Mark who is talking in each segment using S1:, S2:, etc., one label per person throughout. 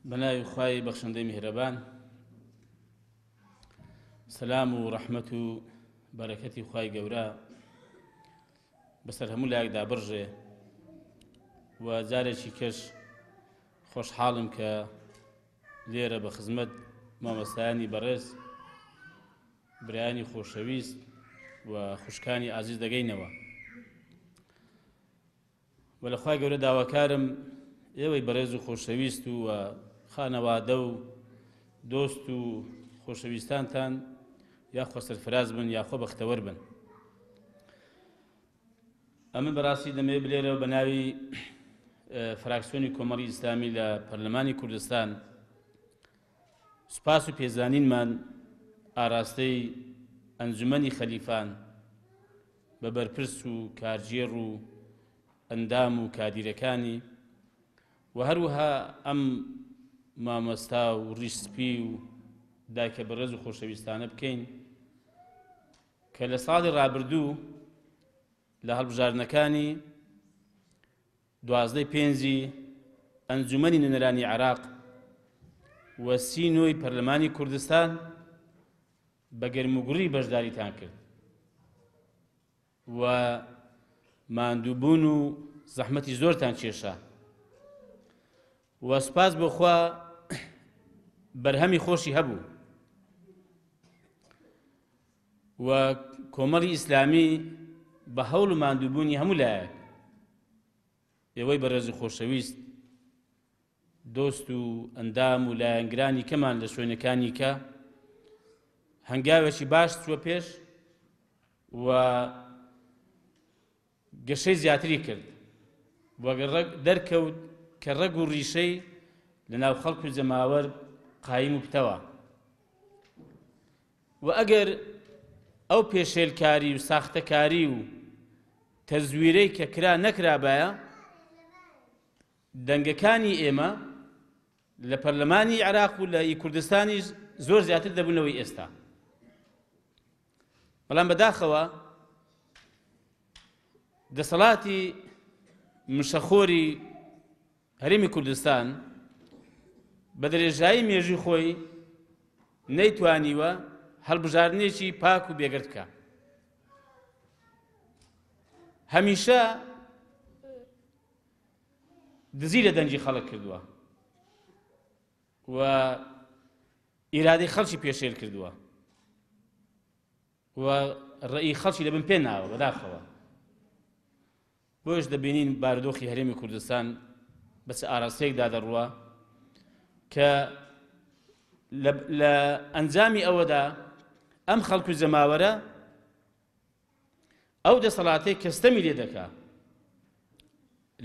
S1: بەناوی خوای بەخشندەی میهرەبان. سەلام و ڕەحمەت و بەرەکەتی خوای گەورە بەسەر هەموو لایەکدا بڕژێ و جارێکی کەش خۆشحاڵم کە لێرە بە خزمەت مامۆستایانی بەڕێز، برایانی خۆشەویست و خوشکانی ئازیز دەگەینەوە و لە خوای گەورە داواکارم ئێوەی بەڕێز و خۆشەویست و خانەوادە و دۆست و خۆشەویستانتان یاخوا سەرفراز بن یاخوا بەختەوەر بن. ئەمن بەڕاستی دەمەوێت بلێرەوە بە ناوی فراکسیۆنی کۆمەڵی ئیسلامی لە پەرلەمانی کوردستان سوپاس و پێزانینمان ئاراستەی ئەنجومەنی خەلیفان بە بەرپرس و کارگێڕ و ئەندام و کادیرەکانی و هەروەها ئەم مامۆستا و ڕیش سپی و دایکە بەڕێز و خۆشەویستانە بکەین کە لە ساڵی ڕابردوو لە هەڵبژاردنەکانی دوازدەی پێنجی ئەنجومەنی نوێنەرانی عێراق و سی نۆی پەرلەمانی کوردستان بە گەرموگوڕی بەشداریتان کرد و ماندووبوون و زەحمەتی زۆرتان کێشا و سوپاس بۆ خوا بەرهەمی خۆشی هەبوو و کۆمەڵی ئیسلامی بە هەوڵ و ماندووبوونی هەموو لایەک ئێوەی بەڕێز و خۆشەویست دۆست و ئەندام و لایەنگرانی کەمان لە شوێنەکانی کە هەنگاوێکی باش چووە پێش و گەشەی زیاتری کرد و دەرکەوت کە ڕەگ و ڕیشەی لە ناو خەڵک و جەماوەر قایم و پتەوە و ئەگەر ئەو پێشێلکاری و ساختەکاری و تەزویرەی کە کرا نەکرابایە دەنگەکانی ئێمە لە پەرلەمانی عێراق و لە ئی کوردستانیش زۆر زیاتر دەبوون لەوەی ئێستا. بەڵام بەداخەوە دەسەڵاتی مشەخۆری هەرێمی کوردستان بە درێژایی مێژووی خۆی نەیتوانیوە هەڵبژاردنێکی پاک و بێگەرد بکە. هەمیشە دزی لە دەنگی خەڵک کردووە و ئیرادەی خەڵکی پێشێل کردووە و ڕێی خەڵکی لە بن پێ ناوە بەداخەوە بۆیش دەبینین بارودۆخی هەرێمی کوردستان بە چ ئاراستەیەکدا دەڕوا کە لە ئەنجامی ئەوەدا ئەم خەڵک و جەماوەرە ئەو دەسەڵاتەی کە ستەمی لێ دەکا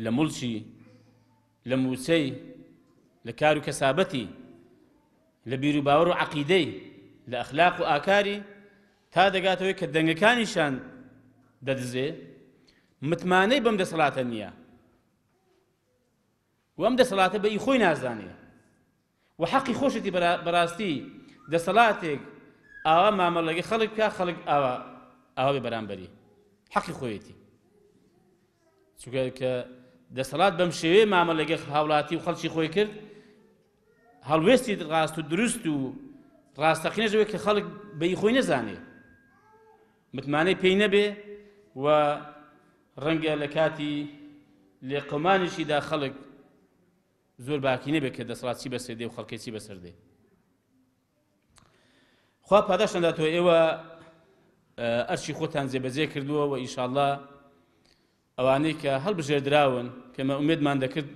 S1: لە موڵکی، لە مووچەی، لە کار و کەسابەتی، لە بیروباوەڕ و عەقیدەی، لە ئەخلاق و ئاکاری، تا دەگاتەوەی کە دەنگەکانیشان دەدزێ، متمانەی بەم دەسەڵاتە نییە و ئەم دەسەڵاتە بە ئی خۆی نازانێ. و حەقی خۆشێتی بەراستی دەسەلاتێک ئاوا مامەڵە لەگەڵ خەڵک بکا خەڵک ئاوا ئاوا بێ بەرامبەری حەقی خۆیەتی چونکە کە دەسەڵات بەم شێوەیە مامەڵە لەگەڵ هاوڵاتی و خەڵکی خۆی کرد هەڵوێستی ڕاست و دروست و ڕاستەقینەش ئەوەیە کە خەڵک بەی خۆی نەزانێ متمانەی پێی نەبێ و ڕەنگە لە کاتی لێقەومانیشیدا خەڵک زۆر باکی نەبێت کە دەسەڵات چی بەسەر دێ و خەڵکەی چی بەسەر دێ. خوا پاداشتان داتەوە ئێوە ئەرچی خۆتان جێبەجێ کردووە و ئینشاءاللە ئەوانەی کە هەڵبژێردراون کە مە ئومێدمان دەکرد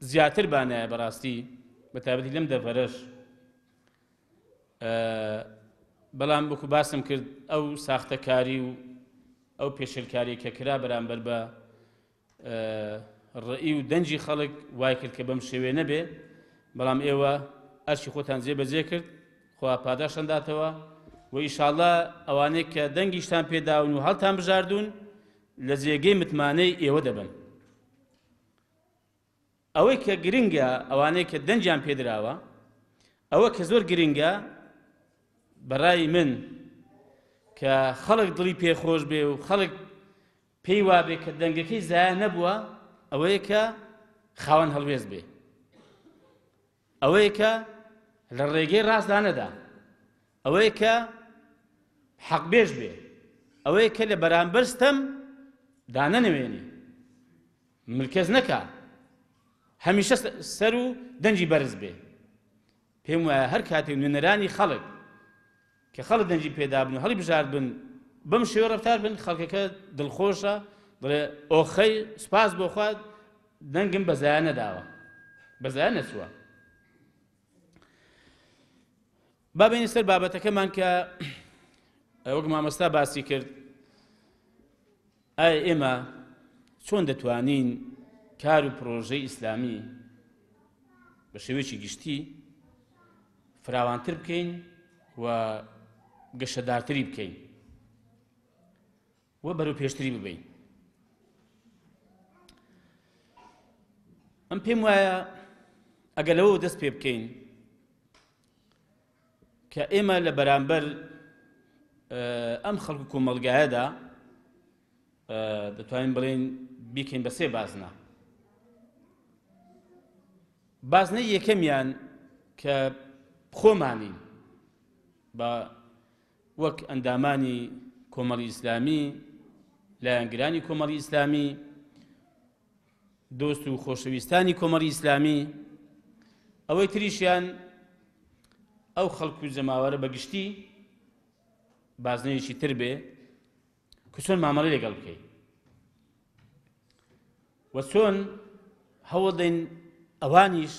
S1: زیاتر بانایە بەڕاستی بە تایبەتی لەم دەڤەرەش بەڵام وەکو باسم کرد ئەو ساختەکاری و ئەو پێشێلکاری کە کرا بەرامبەر بە ڕەئی و دەنگی خەڵک وای کرد کە بەم شێوەیە نەبێ، بەڵام ئێوە ئەرکی خۆتان جێ بەجێ کرد، خوا پاداشتان داتەوە و ئیشاڵڵا ئەوانەی کە دەنگیشتان پێ داون و هەڵتان بژاردوون لە جێگەی متمانەی ئێوە دەبن. ئەوەی کە گرنگە ئەوانەی کە دەنگیان پێدراوە ئەوە کە زۆر گرنگە بەڕای من کە خەڵک دڵی پێخۆش بێ و خەڵک پێی وابێ کە دەنگەکەی زایە نەبووە ئەوەیە کە خاوەن هەڵوێست بێ. ئەوەیە کە لە ڕێگەی ڕاستدا نەدا، ئەوەیە کە حەقبێژ بێ، ئەوەیە کە لە بەرامبەر ستەم دانەنەوێنێ، ملکەچ نەکا، هەمیشە سەر و دەنگی بەرز بێ. پێم وایە هەر کاتێک نوێنەرانی خەڵک کە خەڵک دەنگی پێدابن و هەڵی بژاردبن بەم شێوە ڕەفتار بن، خەڵکەکە دڵخۆشە، دەڵێ ئۆخەی سوپاس بۆ خوا دەنگم بە زایە نەداوە، بە زایە نەچووە. با بێینە سەر بابەتەکەمان کە وەک مامۆستا باسی کرد، ئایا ئێمە چۆن دەتوانین کار و پرۆژەی ئیسلامی بە شێوەیەکی گشتی فراوانتر بکەین و گەشەدارتری بکەین و بەرەو پێشتری ببین؟ ئەم پێم وایە ئەگەر لەوە دەست پێ بکەین کە ئێمە لە بەرامبەر ئەم خەڵک و کۆمەڵگایەدا دەتوانین بڵێین بیکەین بە سێ بازنە. بازنەی یەکەمیان کە خۆمانین بە وەک ئەندامانی کۆمەڵی ئیسلامی، لایەنگرانی کۆمەڵی ئیسلامی، دۆست و خۆشەویستانی کۆمەڵی ئیسلامی، ئەوەی تریشیان ئەو خەڵک و جەماوەرە بەگشتی بازنەیەکی تر بێ کە چۆن مامەڵەی لەگەڵ بکەی و چۆن هەوڵ دەین ئەوانیش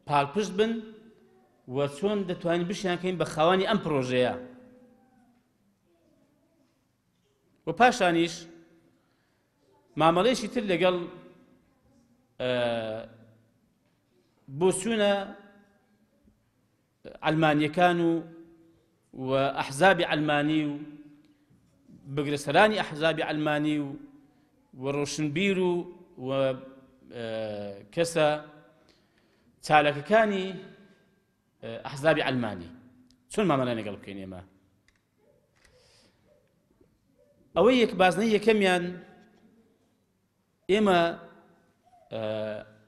S1: پاڵپشت بن و چۆن دەتوانین بشیانکەین بە خاوەنی ئەم پرۆژەیە و پاشانیش مامەڵەیەکی تر لەگەڵ بۆچوونە عەلمانیەکان و و ئەحزابی عەلمانی و بگرە سەرانی ئەحزابی عەلمانی و و ڕۆشنبیر و و کەسە چالاکەکانی ئەحزابی عەلمانی چۆن مامەڵە لەگەڵ بکەین ئێمە؟ ئەوەی یەک بازنەی یەکەمیان ئێمە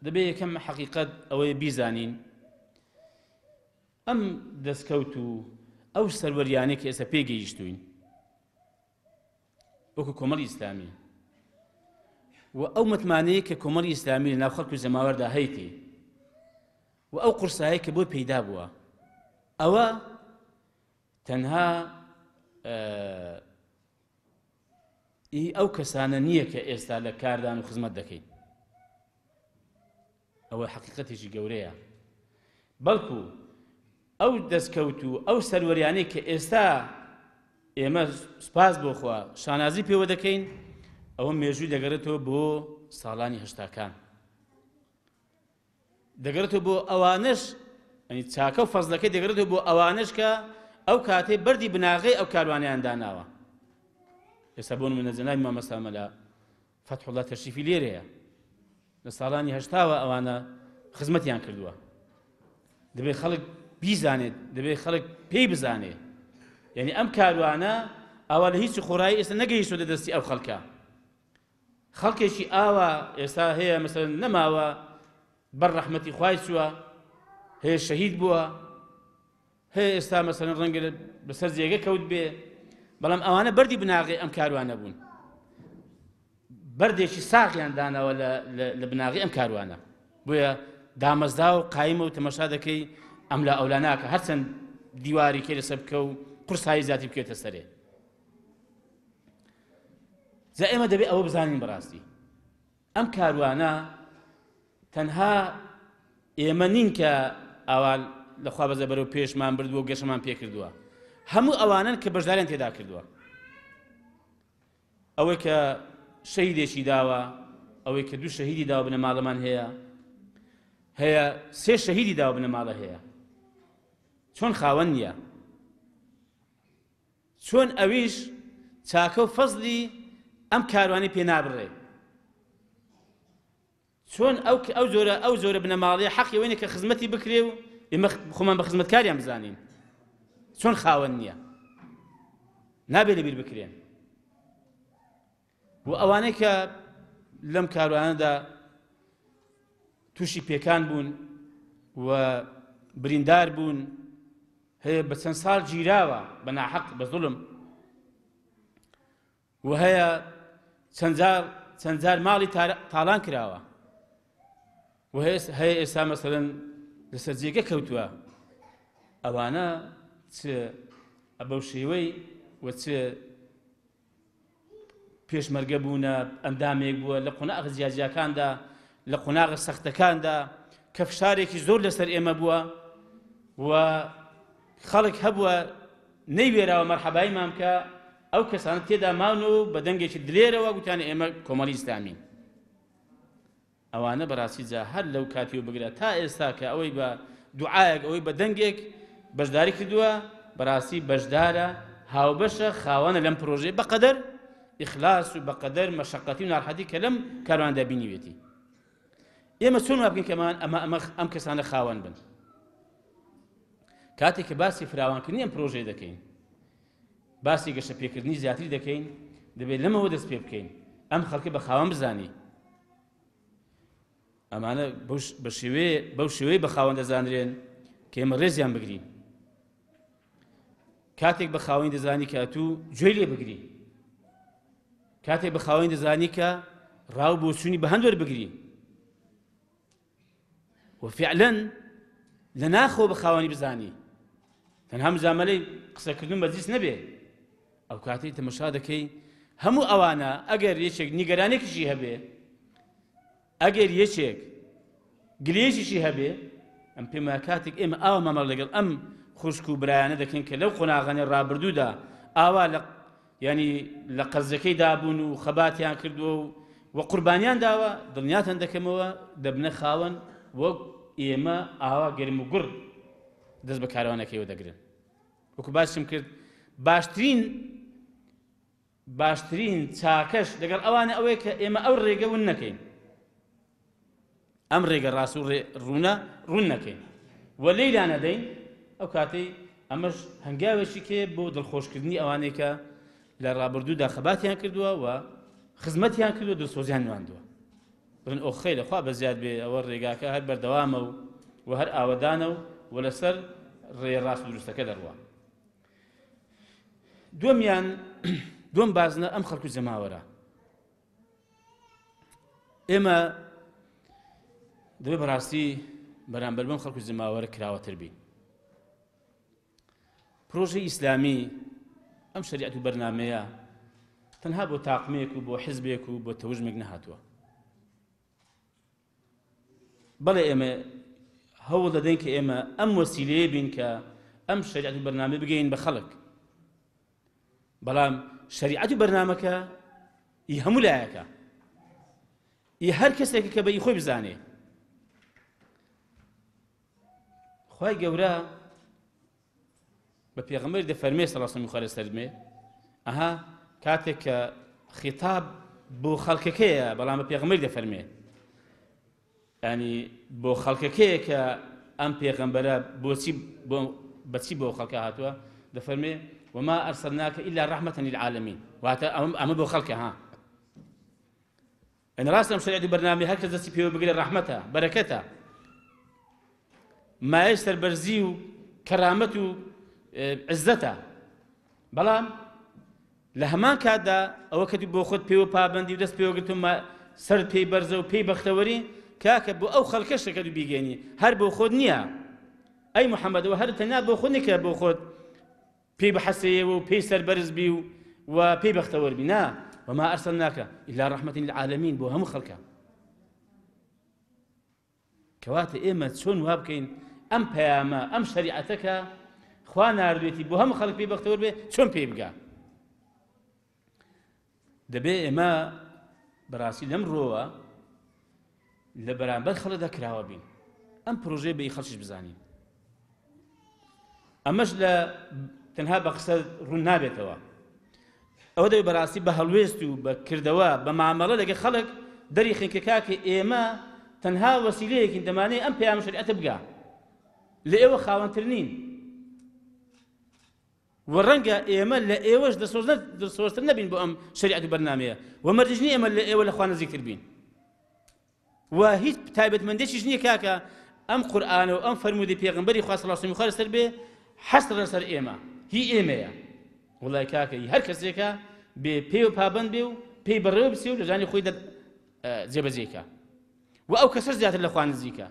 S1: دەبێ یەکەم حەقیقەت ئەوەیە بیزانین ئەم دەستکەوت و ئەو سەروەریانەی کە ئێستا پێگەیشتوین وەکو کۆمەڵی ئیسلامی و ئەو متمانەیە کە کۆمەڵی ئیسلامی لە ناو خەڵک و جەماوەردا هەیتی و ئەو قورسایە کە بۆی پەیدا بووە ئەوە تەنها ئی ئەو کەسانە نییە کە ئێستا لە کاردان و خزمەت دەکەین، ئەوە حەقیقەتێکی گەورەیە، بەڵکو ئەو دەستکەوت و ئەو سەروەریانەی کە ئێستا ئێمە سوپاس بۆ خوا شانازی پێوە دەکەین، ئەوە مێژووی دەگەڕێتەوە بۆ ساڵانی هەشتاکان. دەگەڕێتەوە بۆ ئەوانەش، یانی چاکە و فەزڵەکەی دەگەڕێتەوە بۆ ئەوانەش کە ئەو کاتەی بەردی بناغەی ئەو کاروانیان داناوە. ئێستا بۆ نمونە جەنابی مامۆستا مەلا فەتحوڵڵا تەشریفی لێرەیە، لە ساڵانی هەشتاوە ئەوانە خزمەتیان کردووە. دەبێت خەڵک بیزانێت، دەبێت خەڵک پێی بزانێ، یعنی ئەم کاروانە ئاوا لە هیچ خۆڕایی ئێستا نەگەیشتووە دەستی ئەو خەڵکە. خەڵکێکی ئاوا ئێستا هەیە مەسەلەن نەماوە بەر ڕەحمەتی خوای چووە، هەیە شەهید بووە، هەیە ئێستا مەسەلەن ڕەنگە بەسەر جێگە کەوت بێ، بەڵام ئەوانە بەردی بناغەی ئەم کاروانە بوون، بەردێکی ساغیان داناوە لە بناغی ئەم کاروانە، بۆیە دامەزرا و قایمە و تەماشا دەکەی ئەملا ئەولا ناکە، هەرچەند دیواری کێ لەسەر بکە و قورسایی زیاتر بکەوێتە سەرێ. جا ئێمە دەبێت ئەوە بزانین بەڕاستی ئەم کاروانە تەنها ئێمە نین کە ئاوا لەخوا بەزە بەرەو پێشمان بردووە و گەشەمان پێکردووە، هەموو ئەوانن کە بەشداریان تێدا کردووە، ئەوەی کە شەهیدێکی داوە، ئەوەی کە دوو شەهیدی داوە بنەماڵەمان هەیە، هەیە سێ شەهیدی داوە بنەماڵە هەیە، چۆن خاوەن نییە؟ چۆن ئەویش چاکە و فەزلی ئەم کاروانەی پێ نابڕێ؟ چۆن ئەو ئەو جۆرە ئەو جۆرە بنەماڵەیە حەقی ئەوەی نییە کە خزمەتی بکرێ و ئێمە خۆمان بە خزمەتکاریان بزانین؟ چۆن خاوەن نییە؟ نابێ لەبیر بکرێن. و ئەوانەی کە لەم کاروانەدا تووشی پێکان بوون و بریندار بوون، هەیە بە چەند ساڵ گیراوە بە ناحەق بە زوڵم، و هەیە چەند جار ماڵی تاڵان کراوە، و هەیە ئێستا مەسەلەن لەسەر جێگە کەوتووە. ئەوانە چ بەو شێوەی و چ پێشمەرگە بوونە، ئەندامێک بووە لە قۆناغە جیاجیاکاندا، لە قۆناغە سەختەکاندا کە فشارێکی زۆر لەسەر ئێمە بووە و خەڵک هەبووە نەیوێراوە مەرحەباییمان بکە، ئەو کەسانە تێدا ماون و بە دەنگێکی دلێرەوە گوتیان ئێمە کۆمەڵی ئیسلامین. ئەوانە بەڕاستی جا هەر لەو کاتیەوە بگرە تا ئێستا کە ئەوەی بە دوعایەک ئەوەی بە دەنگێک بەشداری کردووە بەڕاستی بەشدارە، هاوبەشە، خاوەنە لەم پرۆژەیە بەقەدەر ئیخلاص و بەقەدەر مەشەقەتی و ناڕەحەتی کە لەم کارواندا بینیوێتی. ئێمە چۆن وا بکەین کە ئەمە ئەمە ئەم کەسانە خاوەن بن؟ کاتێک کە باسی فراوانکردنی ئەم پرۆژەیە دەکەین، باسی گەشە پێکردنی زیاتری دەکەین، دەبێت لەمەوە دەست پێ بکەین ئەم خەڵکە بە خاوەن بزانی. ئەمانە بەو شێوەیە بە خاوەن دەزانرێن کە ئێمە ڕێزیان بگرین. کاتێک بە خاوەنی دەزانی کە ئەتوو گوێی لێ بگری، کاتێک بە خاوەنی دەزانی کە ڕاو بۆچوونی بە هەند وەربگری و فعلا لە ناخەوە بە خاوەنی بزانی، تەنها مجاملەی قسەکردن مەجلیس نەبێ. ئەو کاتەی تەمەشا دەکەی هەموو ئەوانە ئەگەر یەکێک نیگەرانێکیشی هەبێ، ئەگەر یەکێک گلەیەکیشی هەبێ، ئەم پێم وایە کاتێک ئێمە ئاوا مامەڵە لەگەڵ ئەم خوشک و برایانە دەکەین کە لەو قۆناغانەی ڕابردوودا ئاوا لە ینی لە قەرزەکەی دابوون و خەباتیان کردووە و قوربانیان داوە، دڵنیاتان دەکەمەوە دەبنە خاوەن وەک ئێمە ئاوا گەرم و گوڕ دەست بە کاروانەکەیەوە دەگرن. وەکو باسم کرد باشترین چاکەش لەگەڵ ئەوانە ئەوەیە کە ئێمە ئەو ڕێگە ون نەکەین، ئەم ڕێگە ڕاست و ڕوونە ڕوون نەکەین و لێیلا نەدەین. ئەو کاتەی ئەمەش هەنگاوێکی کێ بۆ دڵخۆشکردنی ئەوانەی کە لە ڕابردوودا خەباتیان کردووە و خزمەتیان کردووە، دڵسۆزیان نواندووە، بڵێن ئۆخەی لەخوا بەزیاد بێ، ئەوە ڕێگاکە هەر بەردەوامە و هەر ئاوەدانە و لەسەر ڕێ ڕاست و دروستەکە دەڕوا. دووەمیان دووەم بازنە ئەم خەڵک و جەماوەرە. ئێمە دەبێت بەڕاستی بەرامبەر بەم خەڵک و جەماوەرە کراوەتر بین. پرۆژەی ئیسلامی ئەم شەریعەت و بەرنامەیە تەنها بۆ تاقمێک و بۆ حزبێک و بۆ تەوژمێک نەهاتووە. بەڵێ ئێمە هەوڵ دەدەین کە ئێمە ئەم وەسیلەیە بین کە ئەم شەریعەت و بەرنامە بگەین بە خەڵک، بەڵام شەریعەت و بەرنامەکە ئی هەموو لایەکە، ئی هەر کەسێک کە بە ئی خۆی بزانێ. خوای گەورە بە پێغەمبەر دەفەرمێ صلی الله علیه و سلم، ئەها کاتێک کە خطاب بۆ خەڵکەکەیە، بەڵام بە پێغەمبەر دەفەرمێ، ینی بۆ خەڵکەکەیە کە ئەم پێغەمبەرە بۆچی بەچی بۆ خەڵکە هاتووە، دەفەرمێ وما ئەرسلناک إلا رحمة للعالمین. واتە ئەمە بۆ خەڵکە. ها ئەن ڕاستە ئەم شەریعەت و بەرنامەی هەر کەس دەستی پێوە بگرێ ڕەحمەتە، بەرەکەتە، مایەی سەربەرزی و کەرامەت و عزەتە. بەڵام لە هەمان کاتدا ئەوە کە بۆ خۆت پێوە پابەندی و دەست پێوە گرتوو سەر پێی بەرزە و پێی بەختەوەری، کاکە بۆ ئەو خەڵکەشە کە دوو بیگەینی، هەر بۆ خۆت نییە. ئەی محەممەد، ئەوە هەر تەنیا بۆ خۆت نییە کە بۆ خۆت پێی بحەسەیەوە و پێی سەربەرز بی و پێی بەختەوەر بی، نا، وما ئەرسلناک إلا رحمة للعالمین، بۆ هەموو خەڵکە. کەواتە ئێمە چۆن وا بکەین ئەم پەیامە، ئەم شەریعەتەکە خوا ناردوێتی بۆ هەموو خەڵک پێی بەختەوەر بێ، چۆن پێی بگا؟ دەبێ ئێمە بەڕاستی لەم ڕۆوە لە بەرامبەر خەڵکدا کراوە بین، ئەم پرۆژەیە بە ئی خەڵکیش بزانین. ئەمەش لە تەنها بە قسە ڕوون نابێتەوە، ئەوە دەبێت بەڕاستی بە هەڵوێست و بە کردەوە بە مامەڵە لەگە خەڵک دەریخین کە کاکە ئێمە تەنها وەسیلەیەکین دەمانەیە ئەم پەیامە شەریعەتە بگا، لە ئێوە خاوەنتر نین و ڕەنگە ئێمە لە ئێوەش دڵسۆزتر نەبین بۆ ئەم شەریعەت و بەرنامەیە و مەرجیش نییە ئێمە لە ئێوە لە خوا نزیکتر بین و هیچ تایبەتمەندێکیش نییە کاکە. ئەم قورئانە و ئەم فەرموودەی پێغەمبەری خوا صلی اللە علیه لەسەر بێ حەسرە لەسەر ئێمە هی ئێمەیە وڵای کاکە هی هەر کەسێکە بێ پێ و پابەند بێ و پێی بەڕێوە بچێ و لە ژانی خۆی جێبەجێ کە و ئەو کەسە زیاتر لە خوا نزیکە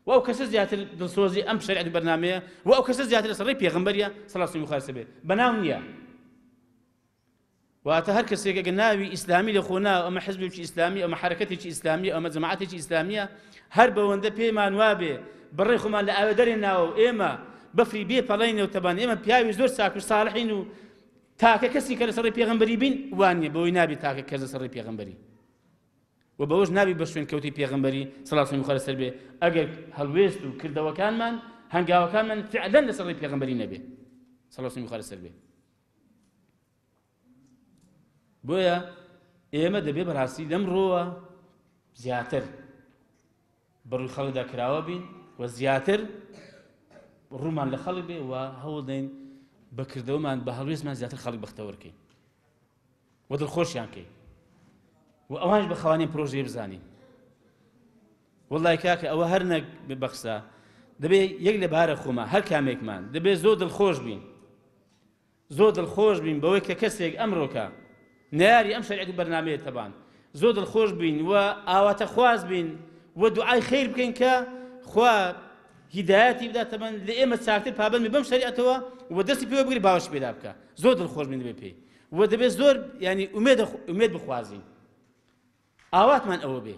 S1: و ئەو کەسە زیاتر دڵسۆزی ئەم شەریعەت و بەرنامەیە و ئەو کەسە زیاتر لەسەر ڕێی پێغەمبەریە صلی اللە علیه بێ بەناو نییە. واتە هەر کەسێک ئەگەر ناوی ئیسلامی لە خۆ ناوە، ئەمە حزبێکی ئیسلامی، ئەمە حەرەکەتێکی ئیسلامیە، ئەمە جەماعەتێکی ئیسلامیە، هەر بەوەندە پێمان وابێ بڕێ خۆمان لە ئاوێ دەرێ ناوە و ئێمە بەفری بێ پەڵەینە و تەبان ئێمە پیاوی زۆر چاک و ساڵحین و تاکە کەسی کە لەسەر ڕێی پێغەمبەری بین، وا نییە، بەوەی نابێ تاکە کەس لەسەر ڕێی پێغەمبەری و بەوەش نابی بە شوێن کەوتی پێغەمبەری سەڵات و سەلام لەسەر بێ ئەگەر هەڵوێست و کردەوەکانمان هەنگاوەکانمان فعلا لەسەر ڕێی پێغەمبەری نەبێ سەڵات و سەلام لەسەر بێ. بۆیە ئێمە دەبێ بەڕاستی لەم ڕۆوە زیاتر بەڕووی خەڵکدا کراوە بین و زیاتر ڕوومان لە خەڵک بێ و هەوڵدەین بەکردەوەمان بە هەڵوێستمان زیاتر خەڵک بەختەوەرکەین و دڵخۆشیان کەین و ئەوانش بە خاوەنی پرۆژەیە بزانین. وەڵای کاکە ئەوە هەر نەک بەقسە دەبێ یەک لە بارە خۆما هەر کامێکمان دەبێ زۆر دڵخۆش بین زۆر دڵخۆش بین بەوەی کە کەسێک ئەمرۆکە نەیاری ئەم شەریعەت و بەرنامەیە تەبان زۆر دڵخۆش بین و ئاواتەخواز بین و دوعای خەیر بکەین کە خوا هیدایەتی بدات تەبان لە ئێمە چاکتر پابەند بێ بەم شەریعەتەوە و دەستی پێوە بگری باوەشی پێدا بکە. زۆر دڵخۆش بین دەبێ پێی و دەبێ زۆر ینی ئومێد ئومێد بخوازین ئاواتمان ئەوە بێ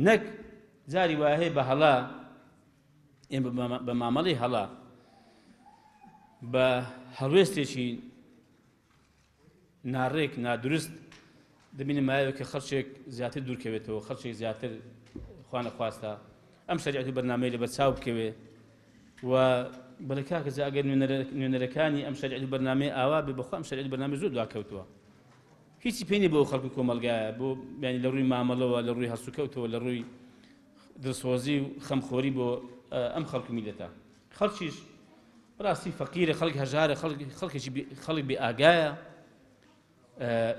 S1: نەک جاری وایە هەیە بە هەڵە ئێمە بە مامەڵی هەڵە بە هەڵوێستێکی ناڕێک نادروست دەبینە مایەوە کە خەڵکێک زیاتر دوورکەوێتەوە، خەڵکێک زیاتر خوانە خواستە ئەم شەریعەت و بەرنامەی لەبەر چاو بکەوێ و بەڵێ کاکە جا ئەگەر نوێنەرەکانی ئەم شەریعەت و بەرنامەی ئاوا بێ بەخوا ئەم شەریعەت و بەرنامەی زۆر دواکەوتووە هیچی پێ نییە بۆ خەڵک و کۆمەڵگایە بۆ یانی لە ڕووی مامەڵەوە لە ڕووی هەڵسوکەوتەوە لە ڕووی دڵسۆزی و خەمخۆری بۆ ئەم خەڵک و میلەتە خەڵکیش بەڕاستی فەقیرە خەڵک هەژارە خەڵکێکی خەڵک بێ ئاگایە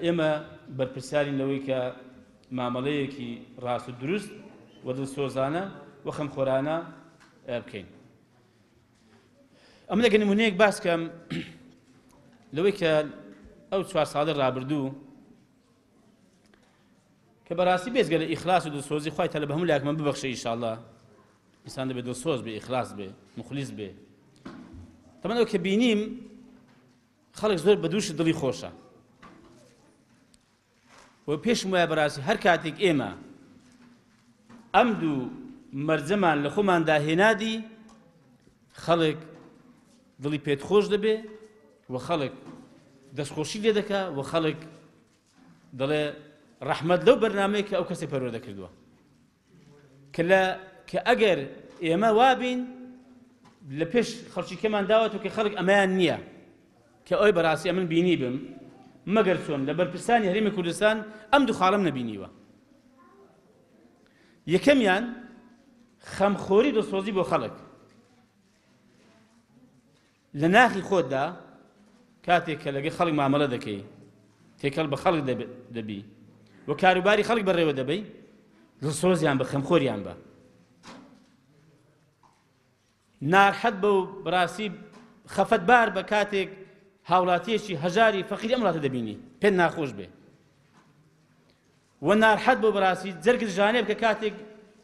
S1: ئێمە بەرپرسیارین لەوەی کە مامەڵەیەکی ڕاست و دروست و دڵسۆزانە و خەمخۆرانە بکەین. ئەمن ئەگەر نمونەیەک باس کەم لەوەی کە ئەو چوار ساڵی ڕابردوو کە بەڕاستی بێزگە لە ئیخلاص و دڵسۆزی خوای تەلە بە هەموو لایەکمان ببەخشێ ئینشاءاللە ئینسان دەبێت دڵسۆز بێ ئیخلاص بێ مخلیص بێ تەمەن ئەو کە بینیم خەڵک زۆر بە دووشت دڵی خۆشە و پێشم وایە بەڕاستی هەر کاتێک ئێمە ئەم دوو مەرجەمان لە خۆماندا هێنادی خەڵک دڵی پێت خۆش دەبێ و خەڵک دەستخۆشی لێ دەکا و خەڵک دەڵێ ڕەحمەت لەو بەرنمەیە کە ئەو کەسی پەروەردە کردووە کە لە کە ئەگەر ئێمە وابین لە پێش خەڵکیکەمان داوەتەوە کە خەڵک ئەمەیان نییە کە ئەوی بەڕاستی ئەمن بینی بم مەگەر چۆن لە بەرپرسانی هەرێمی کوردستان ئەم دوو خاڵم نەبینیوە یەکەمیان خەمخۆری دڵسۆزی بۆ خەڵک لە ناخی خۆتدا کاتێک کە لەگەڵ خەڵک مامەڵە دەکەی، تێکەڵ بە خەڵک دەبی و کاروباری خەڵک بەڕێوە دەبەی، دڵسۆزیان بە، خەمخۆریان بە. نارحەت بە و بەڕاستی خەفەتبار بە کاتێک هاوڵاتیەکی هەژاری فەقیری ئەم وڵاتە دەبینی، پێت ناخۆش بێ. و نارحەت بۆ بەراستی جەرگت ژانێ بکە کاتێک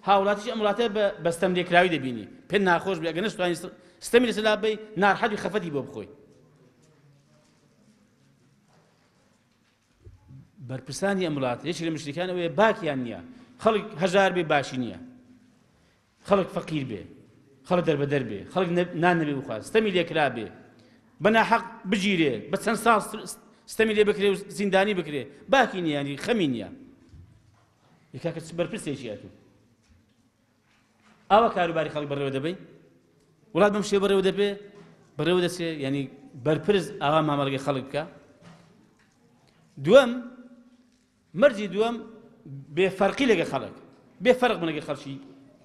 S1: هاوڵاتیی ئەم وڵاتە بە بە ستەم لێکراوی دەبینی پێت ناخۆش بێ ئەگەر نەشتوانی ستەمی لەسەر لاببەی نارحەت و خەفەتی بۆ بخۆی. بەرپرسانی ئەم وڵاتە یەکێک لە مشتریکان ئەوەیە باکیان نییە خەڵک هەژار بێ باشی نییە خەڵک فەقیر بێ، خەڵک دەربەدەر بێ، خەڵک نان نەبێ بخوات، ستەمی لێ کرابێ، بە ناحەق بگیرێ، بە چەند ساڵ ستەمی لێ بکرێ و زیندانی بکرێ، باکی نییە، یانی خەمی نییە. ئێ کاکە چ بەرپرسێکی ئەتوو؟ ئاوا کاروباری خەڵک بەڕێوە دەبەی؟ وڵات بەم شێوە بەڕێوە دەبێ؟ بەڕێوە دەچێ؟ یانی بەرپرس ئاوا مامەڵەگەی خەڵک بکە؟ دووەم مەرجی دووەم، بێ فەرقی لەگە خەڵک، بێ فەرق بن لەگە خەڵکی،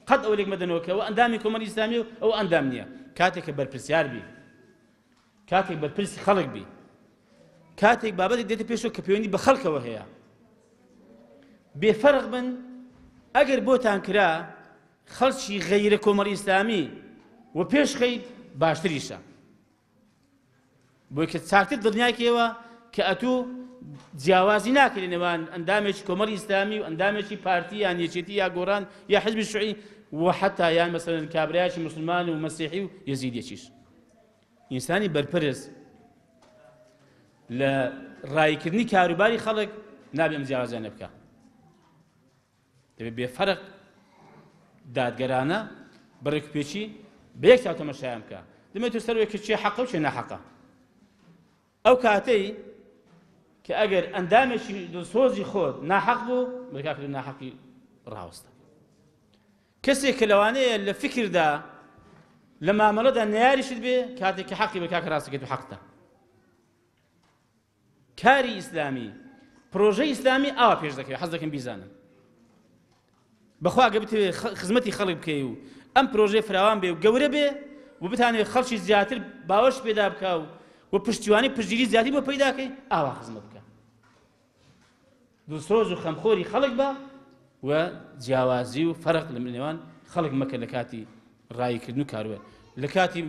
S1: قەت ئەوە لێک مەدەنەوە کە ئەوە ئەندامی کۆمەڵی ئیسلامیە و ئەوە ئەندام نییە. کاتێک کە بەرپرسیار بی، کاتێک بەرپرسی خەڵک بی، کاتێک بابەتێک دێتە پێشەوە کە پەیوەندی بە خەڵکەوە هەیە، بێ فەرق بن. ئەگەر بۆتان کرا خەڵکی غەیرە کۆمەڵی ئیسلامی و پێش خەی باشتریشە بۆی کە چاکتر دڵنیاکەیەوە کە ئەتوو جیاوازی ناکرێ نێوان ئەندامێکی کۆمەڵی ئیسلامی و ئەندامێکی پارتی یان یەکێتی یا گۆڕان یا حزبی شوعی و حتا یان مەسەلەن کابرایەکی مسلمان و مەسیحی و یەزیدیەکیش. ئینسانی بەرپرس لە ڕایکردنی کاروباری خەڵک نابێ ئەم جیاوازیانە بکە. دەبێت بێ فەرق دادگەرانە بەڕێکوپێکی بە یەک چاو تەمەشایان بکە. دەمێت سەر کە چێ حەقە و چێ ناحەقە. ئەو کاتەی کە ئەگەر ئەندامێکی دڵسۆزی خۆت ناحەق بوو، بەکاکە ناحەقی ڕاوەستە. کەسێک کە لەوانەیە لە فکردا لە مامەڵەدا نەیاریشت بێ، کاتێک کە حەقی بە کاکە ڕاستەکەیت و حەقتە. کاری ئیسلامی، پرۆژەی ئیسلامی ئاوا پێش دەکەوێت، حەز دەکەم بیزانن. بەخوا ئەگەر بتەوێت خزمەتی خەڵک بکەی و ئەم پرۆژەی فراوان بێ و گەورە بێ و بتانەوێت خەڵکی زیاتر باوەش پێدا بکا و پشتیوانی پشتگیری زیاتری بۆ پەیدا کەی، ئاوا خزمەت بکە. دڵسۆز و خەمخۆری خەڵک بە و جیاوازی و فەرق لە نێوان خەڵک مەکە لە کاتی ڕاییکردن و کاروبار، لە کاتی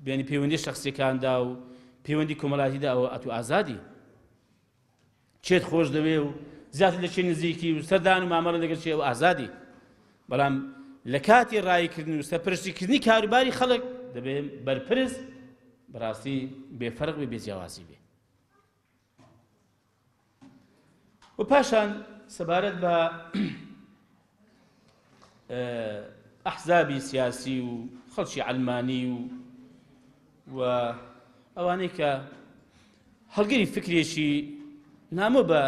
S1: بێنی پەیوەندی شخصیەکاندا و پەیوەندی کۆمەڵایەتیدا ئەوە ئەتو ئازادی. چێت خۆش دەوێ و زیاتر لە چێ نزیکی و سەردان و مامەڵە لەگەڵ چێ و ئازادی. بەڵام لە کاتی ڕاییکردن و سەرپەرشتیکردنی کاروباری خەڵک دەبێ بەرپرس بەڕاستی بێفەرق بێ، بێجیاوازی بێ. و پاشان سەبارەت بە ئەحزابی سیاسی و خەڵکی عەلمانی و و ئەوانەی کە هەڵگری فکرێکی نامۆ بە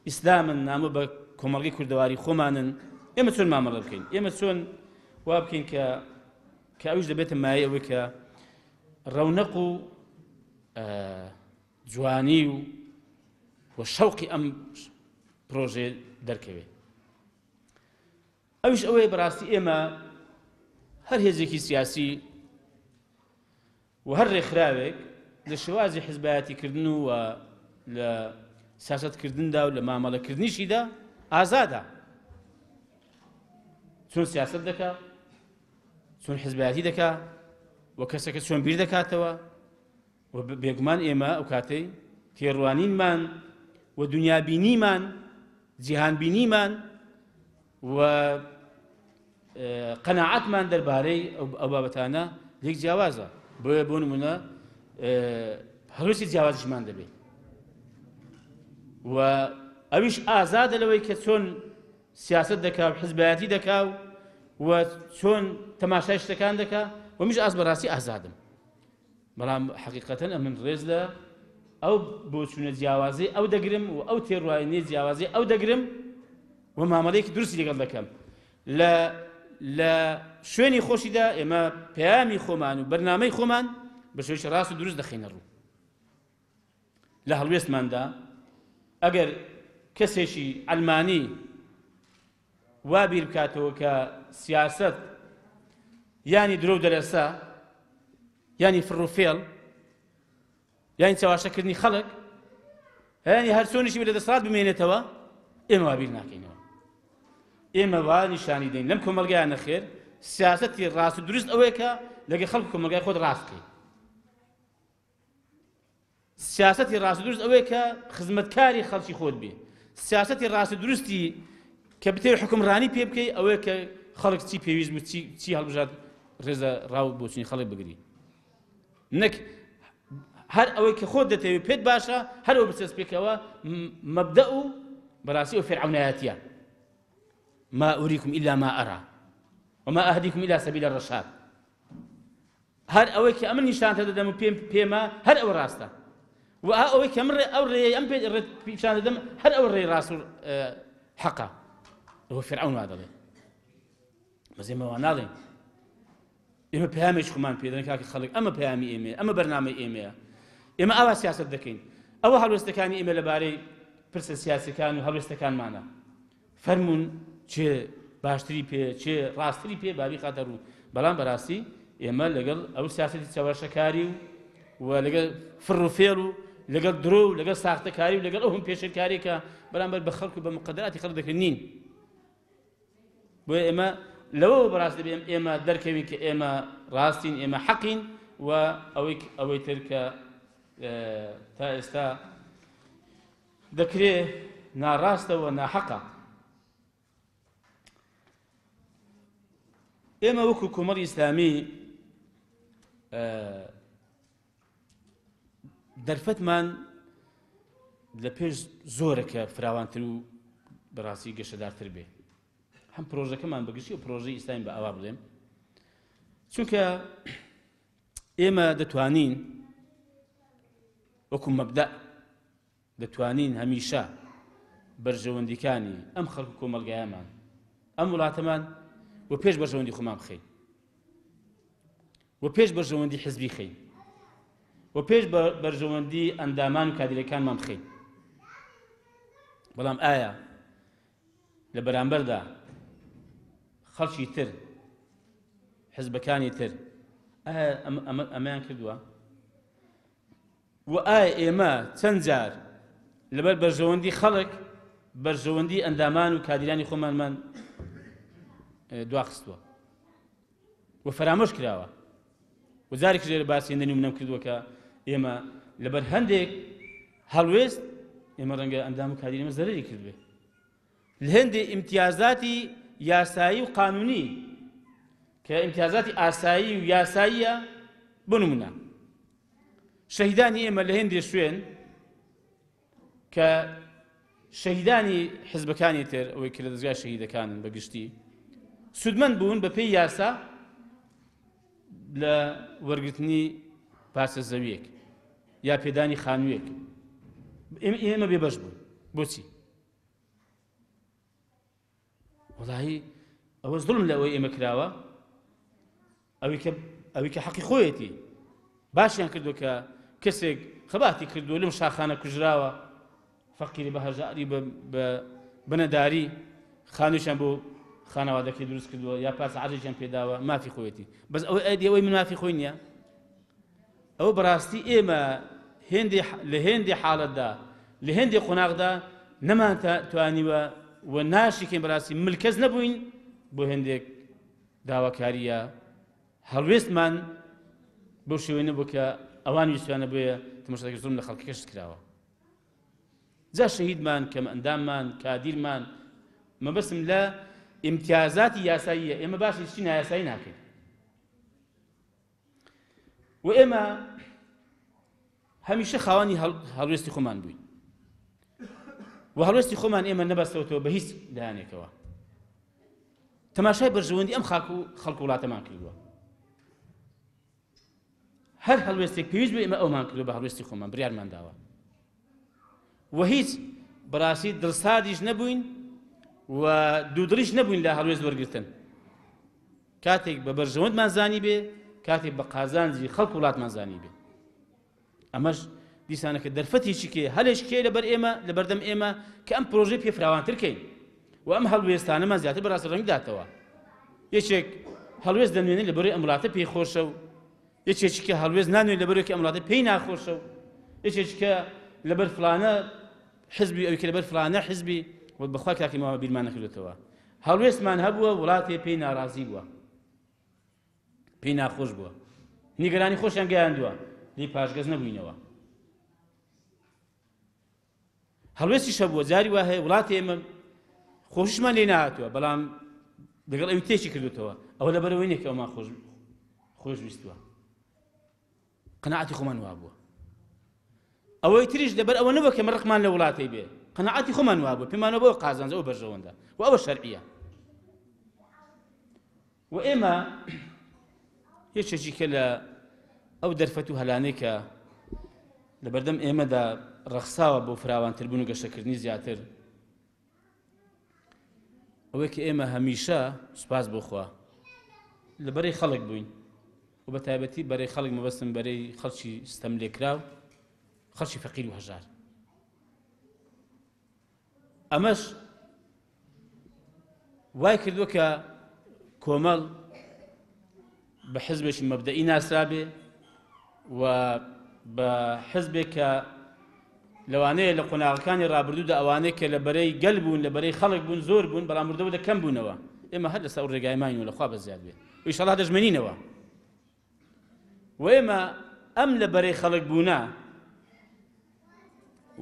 S1: ئیسلامن، نامۆ بە کۆمەڵگەی کوردەواری خۆمانن، ئێمە چۆن مامەڵە بکەین؟ ئێمە چۆن وا بکەین کە ئەویش دەبێتە مایەی ئەوەی کە ڕەونەق و جوانی و شەوقی ئەم پرۆژەیە دەرکەوێت. ئەویش ئەوەیە بەڕاستی ئێمە هەر هێزێکی سیاسی و هەر ڕێکخراوێک لە شێوازی حزبایەتیکردن و لە سیاسەتکردندا و لە مامەڵەکردنیشیدا ئازادە. چۆن سیاسەت دەکا، چۆن حزبایەتی دەکا و کەسەکە چۆن بیر دەکاتەوە و بێگومان ئێمە ئەو کاتەی تێڕوانینمان و دنیابینیمان، جیهانبینیمان و قەناعەتمان دەربارەی ئەو بابەتانە لێک جیاوازە. بۆیە بۆ نمونە هەڵوێستی جیاوازیشمان دەبێت و ئەویش ئازادە لەوەی کە چۆن سیاست دەکا و حزبایەتی دەکا و چۆن تەماشای شتەکان دەکا و منیش ئاز بەڕاستی ئازادم. بەڵام حەقیقەتەن ئەمن ڕێز لە ئەو بۆچوونە جیاوازەی ئەو دەگرم و ئەو تێڕوانینەی جیاوازەی ئەو دەگرم و مامەڵەیەکی دروستی لەگەڵ دەکەم. لە شوێنی خۆشیدا ئێمە پەیامی خۆمان و بەرنامەی خۆمان بە شێوەیەکی ڕاست و دروست دەخەینە ڕوو. لە هەڵوێستماندا ئەگەر کەسێکی عەلمانی وا بیر بکاتەوە کە سیاسەت یانی درۆ و دەلەسە، یانی فڕ و فێڵ، یانی چەواشەکردنی خەڵک، یانی هەر چۆنیشی بێ لە دەسەڵات بمێنێتەوە، ئێمە وا بیر ناکەینەوە. ئێمە وا نیشانی دەین لەم کۆمەڵگایە نەخێر سیاسەتی ڕاست و دروست ئەوەیە کە لەگەڵ خەڵک و کۆمەڵگای خۆت ڕاست بکەیت. سیاسەتی ڕاست و دروست ئەوەیە کە خزمەتکاری خەڵکی خۆت بێ. سیاسەتی ڕاست و دروستی کە بتەوێت حوکمڕانی پێ بکەی ئەوەیە کە خەڵک چی پێویست بوو، چی هەڵبژارد، ڕێزە ڕاو بۆچونی خەڵک بگری، نەک هەر ئەوەی کە خۆت دەتەوێت پێت باشە هەر ئەوە بچەسپێکەوە. مەبدەء و بەڕاستی ئەو فێرعەونایەتیە، ما أريكم إلا ما أرى وما أهديكم إلا سبيل الرشاد. هەر ئەوەی کە ئەمن نیشانتە دەدەم و پێم پێمە هەر ئەوە ڕاستە و ئەوەی کە من ئەو ڕێی ئەم پێ پیشان دەدەم هەر ئەو ڕێی ڕاست و حەقە. ئەوە فیرعەون وا دەڵێ. بەس ئێمە وا ناڵێین. ئێمە پەیامێکی خۆمان پێ دەدەن کاکە خەڵک، ئەمە پەیامی ئێمەیە، ئەمە بەرنامەی ئێمەیە، ئێمە ئاوا سیاسەت دەکەین، ئەوە هەڵوێستەکانی ئێمە لەبارەی پرسە سیاسەکان و هەڵوێستەکانمانە. فەرموون چێ باشتری پێ، چێ ڕاستری پێ بابی خاتە ڕوو. بەڵام بەڕاستی ئێمە لەگەڵ ئەو سیاسەتی چەواشەکاری و لەگەڵ فڕ و فێڵ و لەگەڵ درۆ و لەگەڵ ساختەکاری و لەگەڵ ئەو هەم پێشێلکاری کە بەرامبەر بە خەڵک و بە مقدراتی خەڵک دەکرێن نین. بۆیە ئێمە لەوەوە بەڕاست دەبێ ئێمە دەرکەوین کە ئێمە ڕاستین، ئێمە حەقین و ئەوەی ئەوەی تر کە تا ئێستا دەکرێ ناڕاستە و ناحەقە. ئێمە وەکو کۆمەڵی ئیسلامی دەرفەتمان لە پێش زۆرە کە فراوانتر و بەڕاستی گەشەدارتر بێ هەم پرۆژەکەمان بەگشتی و پرۆژەی ئیسلامی بە ئاوا بڵێم چونکە ئێمە دەتوانین وەکو مەبدە دەتوانین هەمیشە بەرژەوەندیکانی ئەم خەڵک و کۆمەڵگایەمان ئەم وڵاتەمان و پێش بەرژەوەندی خۆمان بخەین و پێش بەرژەوەندی حزبی خەین و پێش بەرژەوەندی ئەندامان و کادیرەکانمان بخەین. بەڵام ئایا لە بەرامبەردا خەڵکی تر حزبەکانی تر ئایا ئەمەیان کردووە؟ و ئایا ئێمە چەند جار لەبەر بەرژەوەندی خەڵک بەرژەوەندی ئەندامان و کادیرانی خۆمانمان دواخستووە؟ و فەرامۆش کراوە و جارێکیش لێرە باسی هێندە نمونەم کردووە کە ئێمە لەبەر هەندێک هەڵوێست ئێمە ڕەنگە ئەندام و کادیری ئێمە زەرەری کردبێ لە هەندێک ئیمتیازاتی یاسایی و قانونی کە ئیمتیازاتی ئاسایی و یاساییە بۆ نمونە شەهیدانی ئێمە لە هەندێک شوێن کە شەهیدانی حزبەکانی تر ئەوەی کە لە دەزگای شەهیدەکانن بە گشتی سوودمەند بوون بە پێی یاسا لە وەرگرتنی پارچە زەویەک یا پێدانی خانوویەک ئێمە بێبەش بوون بۆچی وەڵاهی ئەوە زوڵم لە ئەوەی ئێمە کراوە ئەوی کە ئەوی کە حەقی خۆیەتی باشیان کردو کە کەسێک خەباتی کردو لەم شاخانە کوژراوە فەقیری بە هەژاری بە بنەداری خانوویان بۆ خانەوادەکەی دروست کردووە یا پارچە عەرزێکیان پێداوە مافی خۆیەتی بەس ئەوەی ئەدی ئەوەی من مافی خۆی نییە ئەوە بەڕاستی ئێمە هێندێ لە هێندێ حاڵەتدا لە هێندێ قۆناغدا نەمان توانیوە و ناشیکەین بەڕاستی ملکەچ نەبووین بۆ هێندێک داواکاریە هەڵوێستمان بەو شێوەی نەبوو کە ئەوان ویستیانە بۆیە تەماشاکە زوڵم لە خەڵکەکەش کراوە جا شەهیدمان کەم ئەنداممان کادیرمان مەبەستم لە ئیمتیازاتی یاساییە ئێمە باسی چی نایاسایی ناکەین و ئێمە هەمیشە خاوەنی هەڵوێستی خۆمان بووین و هەڵوێستی خۆمان ئێمە نەبەستەوەتەوە بە هیچ لایەنێکەوە تەماشای بەرژەوەندی ئەم خاک و خەڵک وڵاتەمان کردووە هەر هەڵوێستێک پێویست بە ئێمە ئەومان کردو بە هەڵوێستی خۆمان بریارمان داوە و هیچ بەڕاستی دڵساردیش نەبووین و دوودڵیش نەبووین لە هەڵوێست وەرگرتن کاتێک بە بەرژەوەندمان زانی بێ کاتێک بە قازانجی خەڵک وڵاتمان زانی بێ ئەمەش دیسانەکە دەرفەتێکی کێ هەلێک کێ لەبەر ئێمە لەبەردەم ئێمە کە ئەم پرۆژەی پێ فراوانتر کەین و ئەم هەڵوێستانەمان زیاتر بەڕاست ڕەنگ داتەوە یەکێک هەڵوێست دەنوێنێ لەبەرەی ئەم وڵاتە پێی خۆشە و یەکێکی کە هەڵوێست نانوێ لەبەرەوەی کە ئەم وڵاتە پێی ناخۆشە و یەکێکی کە لەبەر فلانە حزبی ئەوی کە لەبەر فلانە حزبی و بەخوا کاکی ماوە بیرمان نەکردێتەوە هەڵوێستمان هەبووە وڵاتێ پێی ناڕازی بووە پێی ناخۆش بووە نیگەرانی خۆشیان گەیاندووە لێی پاشگەز نەبووینەوە هەڵوێستیش هەبووە جاری وا هەیە وڵاتی ئێمە خۆشیشمان لێ نهاتووە بەڵام لەگەڵ ئەوی تێکی کردوتەوە ئەوە لەبەرەوەی نییە کە ئەومان خۆش خۆش ویستووە قەناعەتی خۆمان وابووە ئەوەی تریش لەبەر ئەوە نەبووە کە ڕقمان لە وڵاتی بێ قەناعەتی خۆمان وابوو پێمانەوە بۆ قازانج ئەو بەرژەوەندە و ئەوە شەرعیە و ئێمە یەکێکی کە لە ئەو دەرفەت و هەلانەی کە لە بەردەم ئێمەدا ڕەخساوە بۆ فراوانتربوون و گەشەکردنی زیاتر ئەوەی کە ئێمە هەمیشە سوپاس بۆ خوا لە بەرەی خەڵک بووین و بە تایبەتی بەرەی خەڵک مەبەستم بەرەی خەڵکی ستەم لێکراو خەڵکی فەقیر و هەژار ئەمەش وای کردووە کە کۆمەڵ بە حزبێکی مەبدەئی ناسرابێ و بە حزبێک کە لەوانەیە لە قۆناغەکانی ڕابردوودا ئەوانەی کە لە بەرەی گەل بوون لە بەرەی خەڵک بوون زۆر بوون بەڵام وردەوردە کەم بوونەوە. ئێمە هەر لەسەر ئەو ڕێگای ماین و لەخوا بەزیاد بێ ئیشەڵا دەژمێنینەوە و ئێمە ئەم لە بەرەی خەڵک بوونە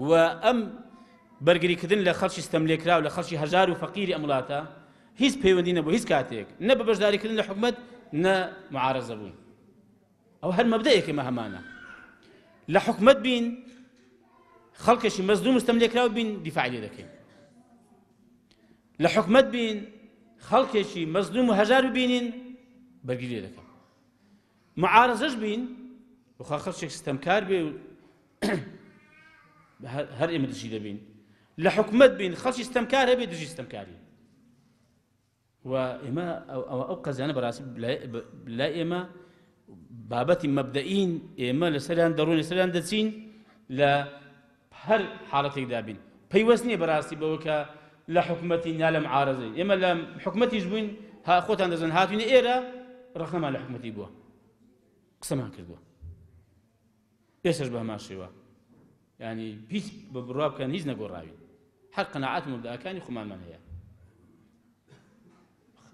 S1: و ئەم بەرگریکردن لە خەڵکی ستەملێکراو لە خەڵکی هەژار و فەقیری ئەم وڵاتە هیچ پەیوەندی نەبوو هیچ کاتێک نە بە بەشداریکردن لە حکومەت نە معارەزە بوون ئەو هەر مەبدەیەک ئێمە هەمانە لە حکومەت بین خەڵکێکی مەزلوم و ستەملێکراو بین دیفاعی لێ دەکەین لە حکومەت بین خەڵکێکی مەزلوم و هەژار ببینین بەرگری لێ دەکەن معارەزەش بین وخوا خەڵکێک ستەمکار بێ و هەر ئێمە دژی دەبین لە حکومەت بین خەڵکی ستەمکار هەبێ دژی ستەمکاری و ئێمە ئەو قەزیانە بەڕاستی لای ئێمە بابەتی مەبدەئین ئێمە لەسەریان دەڕۆین لەسەریان دەچین لە هەر حاڵەتێکدا بین پەیوەست نییە بەڕاستی بەوە کە لە حکومەتی یا لە معارەزەین ئێمە لە حکومەتیش بووین ها خۆتان دەزن هاتوینە ئێرە ڕەخنەمان لە حکومەتی بووە قسەمان کردووە ئێسش بە هەمان شێوە ینی هیچ بە بڕوا بکەن هیچ نەگۆڕاوین هەر قەناعەت و مبدەکانی خۆمانمان هەیە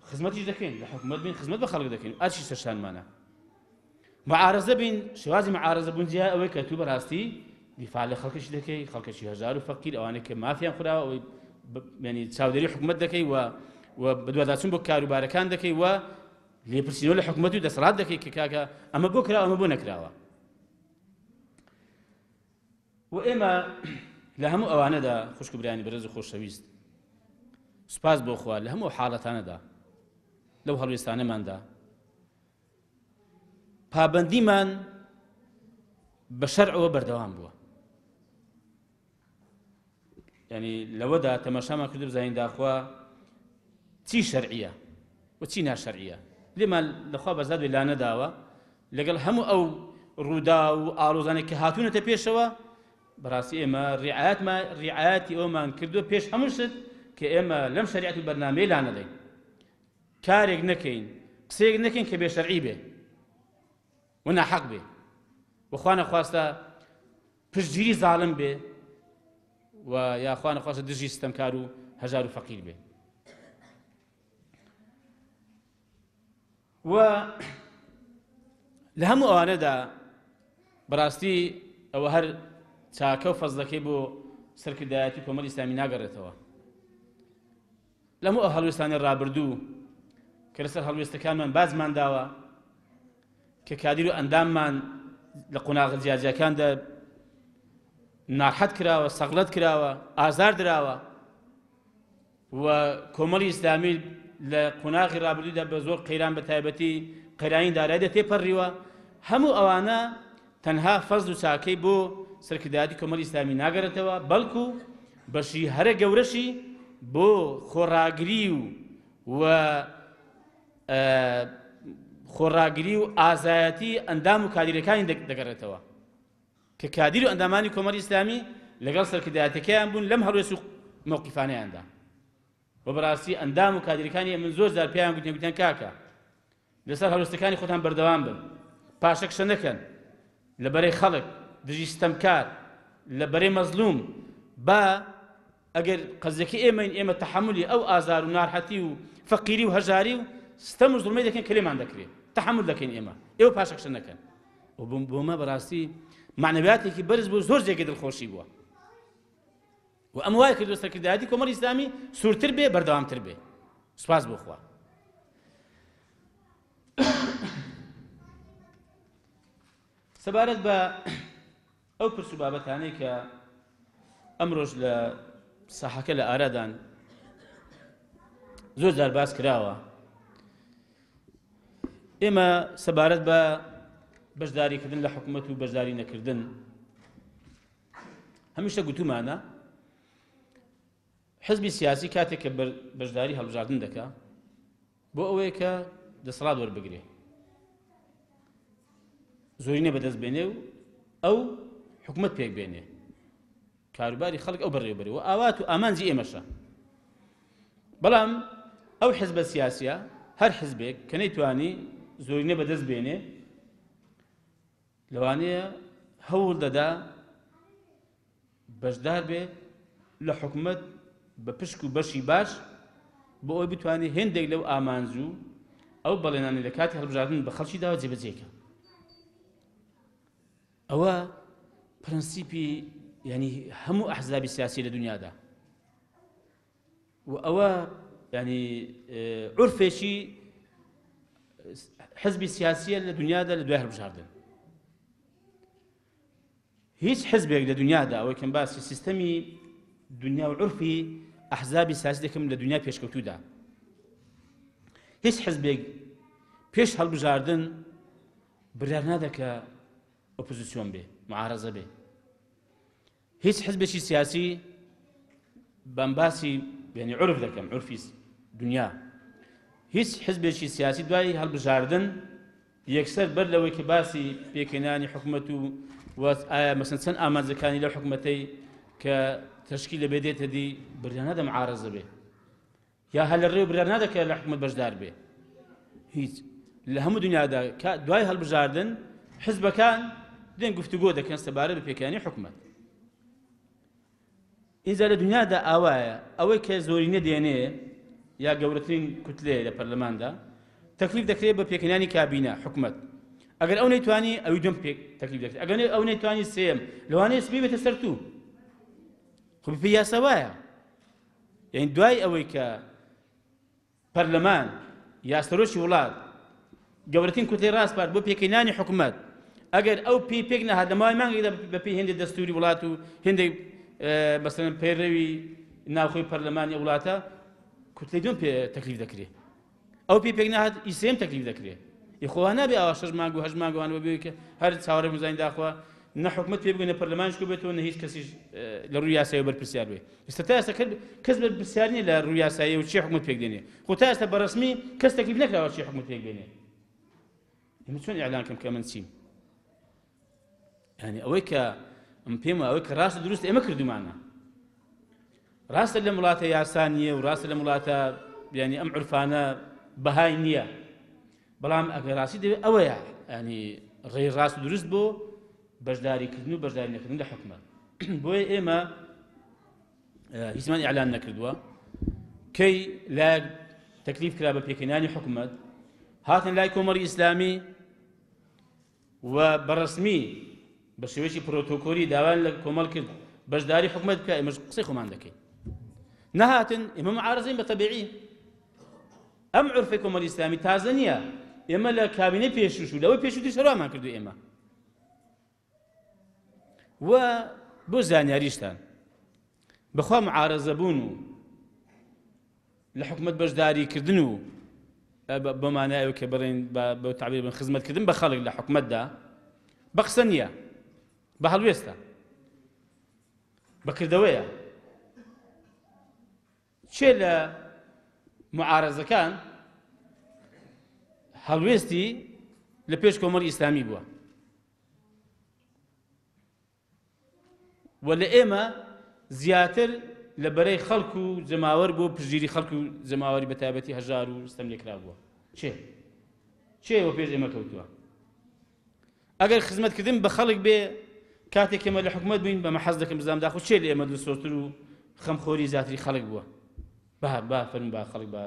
S1: خزمەتیش دەکەین لە حکومەت بین خزمەت بە خەڵک دەکەین ئەرچی سەرشانمانە معارەزە بین شێوازی معارەزە بوون جیا ئەوەی کە تو بەڕاستی دیفاع لە خەڵکەشی دەکەی خەڵکەشی هەژار و فەقیر ئەوانەی کە مافیان خوراوە ئەوەی ینی چاودێری حکومەت دەکەی و و بەدواداچوون بۆ کاروبارەکان دەکەی و لێپرسینەوە لە حکومەت و دەسەڵات دەکەی کە کاکە ئەمە بۆ کراوە ئەمە بۆ نەکراوە و ئێمە لە هەموو ئەوانەدا خوشک و برایانی بەرێز و خۆشەویست سوپاس بۆ خوا لە هەموو حاڵەتانەدا لەو هەڵوێستانەماندا پابەندیمان بە شەرعەوە بەردەوام بووە ینی لەوەدا تەماشامان کردو بزانین داخوا چی شەرعیە و چی ناشەرعیە لێمان لەخوا بەزاد بێ لانەداوە لەگەڵ هەموو ئەو ڕوودا و ئاڵۆزانێک کە هاتوونەتە پێشەوە بەڕاستی ئێمە ڕعایەتمان ڕعایەتی ئەومان کردووە پێش هەموو شت کە ئێمە لەم شەریعەت و بەرنامەیە لانەدەین کارێک نەکەین قسەیەک نەکەین کە بێشەرعی بێ و ناحەق بێ و خوا نەخواستە پشتگیری زاڵم بێ و یا خوا نەخواستە دژی ستەمکار و هەژار و فەقیر بێ و لە هەموو ئەوانەدا بەڕاستی ئەوە هەر چاکە و فەزلەکەی بۆ سەرکردایەتی کۆمەڵی ئیسلامی ناگەڕێتەوە لەموو ئەو هەڵوێستانەی ڕابردوو کە لەسەر هەڵوێستەکانمان بازمان داوە کە کادیر و ئەنداممان لە قۆناغە جیاجیاکاندا ناحەت کراوە سەغڵەت کراوە ئازار دراوە و کۆمەڵی ئیسلامی لە قۆناغی ڕابردوودا بە زۆر قەیران بە تایبەتی قەیرانی داراییدا تێپەڕیوە هەموو ئەوانە تەنها فەزل و چاکەی بۆ سەرکردایەتی کۆمەڵی ئیسلامی ناگەڕێتەوە، بەڵکو بەشی هەرە گەورەشی بۆ خۆڕاگری و و خۆڕاگری و ئازایەتی ئەندام و کادیرەکانی دەگەڕێتەوە کە کادیر و ئەندامانی کۆمەڵی ئیسلامی لەگەڵ سەرکردایەتەکەیان بوون لەم هەڵوێست و مەوقیفانەیاندا و بەڕاستی ئەندام و کادیرەکانی من زۆر جار پێیان گوتن گوتیان کاکە لەسەر هەڵوێستەکانی خۆتان بەردەوام بن، پاشەکشە نەکەن، لە بەرەی خەڵک، دژی ستەمکار، لە بەرەی مەزلوم، با ئەگەر قەزیەکەی ئێمەین، ئێمە تەحەمولی ئەو ئازار و نارحەتی و فەقیری و هەژاری و ستەم و زوڵمەی دەکەین کە لێمان دەکرێت، تەحەمول دەکەین ئێمە، ئێوە پاشەکشە نەکەن. بۆ مە بەڕاستی مەعنەویاتێکی بەرز بوو، زۆر جێگەی دڵخۆشی بووە. و ئەمە وای کردووە سەرکردایەتی کۆمەڵی ئیسلامی سوورتر بێ بەردەوامتر بێ سوپاس بۆ خوا سەبارەت بە ئەو پرس و بابەتانەی کە ئەمڕۆژ لە ساحەکە لە ئارادان زۆر جار باس کراوە ئێمە سەبارەت بە بەشداریکردن لە حکوومەت و بەشداری نەکردن هەمیشە گوتومانە حزبی سیاسی کاتێک کە بەشداری هەڵبژاردن دەکا بۆ ئەوەیە کە دەسەڵات وەربگرێ زۆرینە بەدەست بێنێ و ئەو حکومت پێک بێنێ کاروباری خەڵک ئەو بەڕێوبەری و ئاوات و ئامانجی ئێمەشە بەڵام ئەو حزبە سیاسیە هەر حزبێک کە نەیتوانی زۆرینە بەدەست بێنێ لەوانەیە هەوڵ دەدا بەشدار بێ لە حکومەت بە پشک و بەشی باش. بۆ ئەوەی بتوانێت هێندێک لەو ئامانج و ئەو بەڵێنانەی لە کاتی هەڵبژاردن بە خەڵکی داوە جێبەجێ کە. ئەوە پرەنسیپی یعنی هەموو ئەحزابی سیاسی لە دنیادا و ئەوە ینی عورفێکی حزبی سیاسیە لە دنیادا لە دوای هەڵبژاردن. هیچ حزبێک لە دنیادا، ئەوەی کەم باسی سیستەمی دنیا و عورفی ئەحزابی سیاسی دەکەم لە دنیا پێشکەوتوودا، هیچ حزبێک پێش هەڵبژاردن بڕیار نادا کە ئۆپۆزیسیۆن بێ، معارەزە بێ. هیچ حزبێکی سیاسی بەم باسی یعنی عورف دەکەم، عورفی دنیا، هیچ حزبێکی سیاسی دوای هەڵبژاردن یەکسەر بەر لەوەی کە باسی پێکهێنانی حکومەت و ئایا مەسەن چەند ئامانجەکانی لەو حکومەتەی کە تەشکیل لەبێ دێتە دی، بڕیار نادە معارەزە بێ یا هەر لە ڕێ بڕیار نادە کە لە حکومەت بەشدار بێ. هیچ لە هەموو دنیادا دوای هەڵبژاردن حزبەکان دێن گفتوگۆ دەکەن سەبارەت بە پێکهێنانی حکومەت. ئینجا لە دنیادا ئاوایە، ئەوەی کە زۆرینە دێنێ یا گەورەترین کوتلەیە لە پەرلەماندا تەکلیف دەکرێت بە پێکهێنانی کابینە حکومەت. ئەگەر ئەو نەیتوانی ئەوی دوم پێک تەکلیف دەکرێت، ئەگەر ئەو نەیتوانی سێم، لەوانەیە سبەی بێتە سەر تو. خۆ بەپێی یاسا وایە. یعنی دوای ئەوەی کە پەرلەمان یا سەرۆکی وڵات گەورەترین کوتلەی ڕاسپارد بۆ پێکهێنانی حکومەت، ئەگەر ئەو پێی پێک نەهات لە ماوەی مانگێکدا بەپێی هێندێک دەستوری وڵات و هێندێک مەسەلەن پەیڕەوی ناوخۆی پەرلەمانی ئەو وڵاتە، کوتلەی دوم پێ تەکلیف دەکرێت. ئەو پێی پێک نەهات ئی سێم تەکلیف دەکرێت. ئی خۆ نابێ ئاوا 6 مانگ و 8 مانگ وانەوە بێ کە هەر چاوەڕێ بزانین داخوا نە حکومەت پێ بگەن، نە پەرلەمانیش کو بێتەوە، نە هیچ کەسیش لە ڕووی یاساییەوە بەرپرسیار بێ. ئێستا تا ئێستا کەس بەرپرسیار نییە لە ڕووی یاساییەوە چی حکومەت پێک دێنێ. خۆ تا ئێستا بەڕەسمی کەس تەکلیف نەکراوە چی حکومەت پێک بێنێ. ئێمە چۆن ئیعلان کەم کە من چیم؟ یعنی ئەوەی کە ئەم پێم وایە، ئەوەی کە ڕاست و دروست ئێمە کردومانە. ڕاستە لەم وڵاتە یاسا نییە و ڕاستە لەم وڵاتە یعنی ئەم عورفانە بەهای نییە، بەڵام ئەگەر ڕاستی دەوێت ئەوەیە ینی ڕێی ڕاست و دروست بۆ بەشداریکردن و بەشداری نەکردن لە حکومەت. بۆیە ئێمە هیچمان ئیعلان نەکردووە. کەی لایەک تەکلیف کرا بە پێکهێنانی حکومەت، هاتن لای کۆمەڵی ئیسلامی و بەڕسمی بە شێوەیەکی پرۆتۆکۆلی داوایان لە کۆمەڵ کرد بەشداری حکومەت بکە، ئێمەش قسەی خۆمان دەکەین. نەهاتن، ئێمە معارزین بە تەبیعی. ئەم عورفەی کۆمەڵی ئیسلامی تازە نییە، ئێمە لە کابینەی پێشوش و لەوەی پێشووتریش هەروامان کردو ئێمە. و بۆ زانیاریشتان بەخوا معارەزە بوون و لە حکومەت بەشداریکردن و بە مانای ئەوە کە بڵێن بە تعبیر بن خزمەتکردن بە خەڵک لە حکومەتدا بە قسە نییە، بە هەڵوێستە، بە کردەوەیە. چێ لە معارەزەکان هەڵوێستی لە پێش کۆمەڵی ئیسلامی بووە و لە ئێمە زیاتر لە بەرەی خەڵک و جەماوەر بۆ پشتگیری خەڵک و جەماوەری بە تایبەتی هەژار و ستەم لێکرا بووە. چێ چێ وە پێش ئێمە کەوتووە؟ ئەگەر خزمەتکردن بە خەڵک بێ، کاتێک ئێمە لە حکومەت بووین بەمە حەز دەکەم بزانم داخۆ چێ لە ئێمە دڵسۆزتر و خەمخۆری زیاتری خەڵک بووە. با با فەرموو با خەڵک با